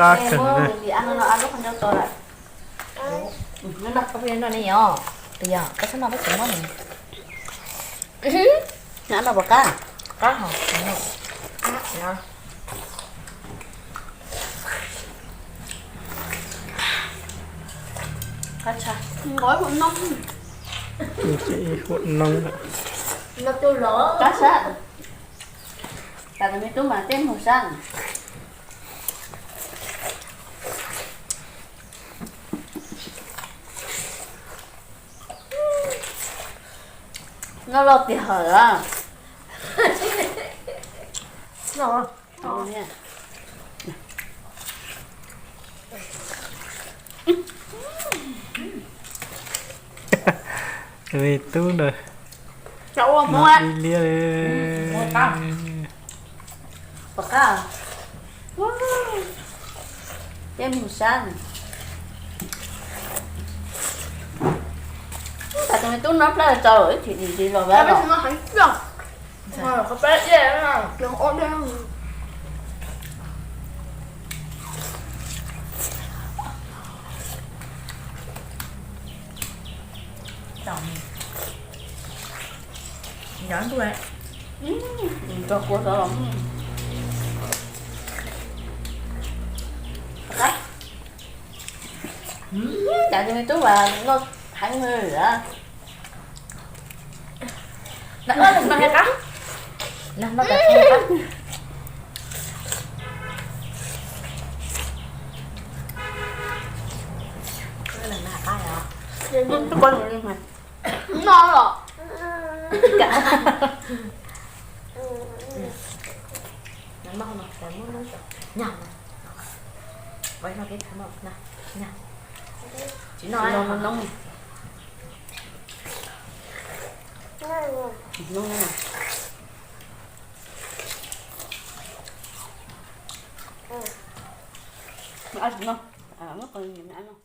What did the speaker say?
Qab kawg na. Noj peb tsev muab ni. Qab hov. Ib huam noob. Qab sab. Tam tus me tub mas tej mus sab. Noj loj tiag hawm a. Tus me tub ntawd noj ib liab li. Pom qab. Tej mus sab. Tam tus me tub no plab tsau ib chim dim ntsis los vaj los. Nco ntuj, nco kua xov los. Cas tus me tub mas noj heev li a. Noj los. Tsis noj noob. Tsis noj, muab qos nyiam me ab noj.